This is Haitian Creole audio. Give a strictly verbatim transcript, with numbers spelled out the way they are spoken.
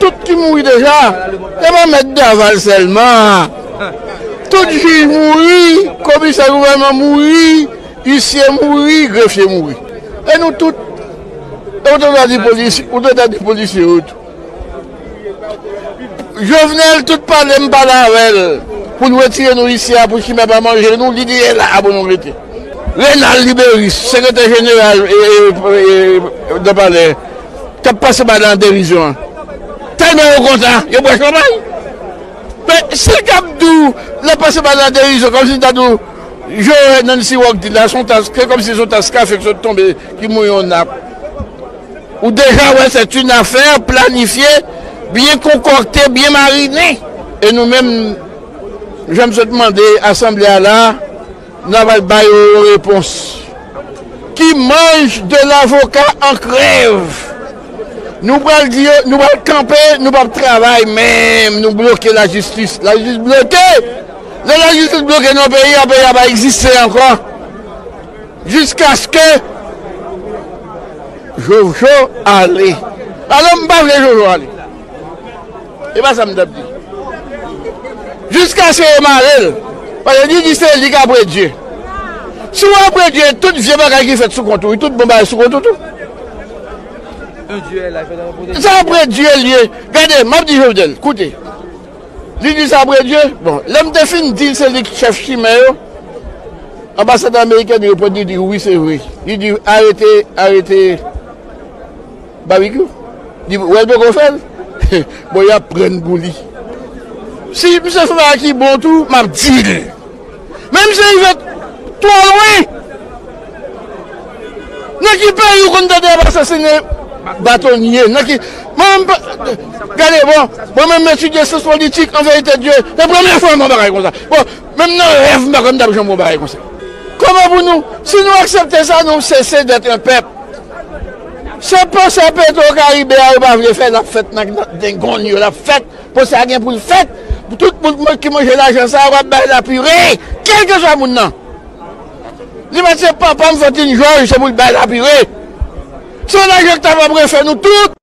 Tout ki mouri deja, se pa mèt Daval sèlman. Tout jij mouri, komisè gouvènman mouri, isye mouri, grefye mouri. E nou tout, e ou te ta di polis, ou te ta di polisye yo tou. Jovenel, tout pale m pale avè l pou l retire nou isi a pou chimè pa manje nou, li di e la a pou nou rete. Renald Liberis, sekretè jeneral e, e, e, e, de palè, k ap pase bagay la nan derizyon an. Tèlman yo kontan, yo bwè chanpay. Men si l t ap di w, l ap pase bagay la nan derizyon, kòmsi l ta di w, Joe Nancy Rock di la, se yon tas, se kòmsi se yon tas kafe k sot tonbe, ki mouye yon nap. Ou deja wè, c'est une affaire planifiée, bien concoctée, bien marinée. E nou menm, jan m sot mande asanble a la, nou pral ba yo yon repons. Qui mange de l'avocat en crève. Nou pral di yo, nou pral kanpe, nou p ap travay menm, nou bloke lajistis. Lajistis bloke. Lè lajistis bloke nan peyi a, peyi a pa egziste ankò. Jiskaske Jojo ale. Alò, m pa vle Jojo ale. E pa sa m t ap di. Jiskaske yo mare l. Paske li di se li k ap predye. Si w ap predye, tout vye bagay ki fèt sou kont ou, tout bon bagay sou kont ou tou. Sa ap predye l ye. Gade, m ap di Jovenel, koute. Li di sa ap redye. Bon, lè m te fin di l se li k chèf chimè yo, anbasadè ameriken reponn li di wi, se vre. Li di arete, arete Babikyou. Li wè l poko fè l. Bon, y ap pran pou li. Si misye fè bagay ki bon tou, m ap di l. Men misye rive twò lwen. Nan ki peyi ou konn tande ap asasinen batonye? Nan ki, mwen menm, gade, bon, mwen menm m etidye syans politik, an verite de Dye, se premye fwa m wè yon bagay konsa. Bon, menm nan rèv m pa kwè m t ap janm wè yon bagay konsa. Kòman pou nou, si nou aksepte sa, nou sese d'être un pèp. Se pwosè Petro Karibe a yo pa vle fè, l ap fèt nan, nan dengonn yo, l ap fèt. Pwosè a gen pou l fèt. Pou tout moun ki manje lajan sa a, w ap bay lapire. Kèlkeswa moun nan. Li mèt se papa m Fantin Jòj, se pou l bay lapire. Se lajan k ta pral refè nou tout.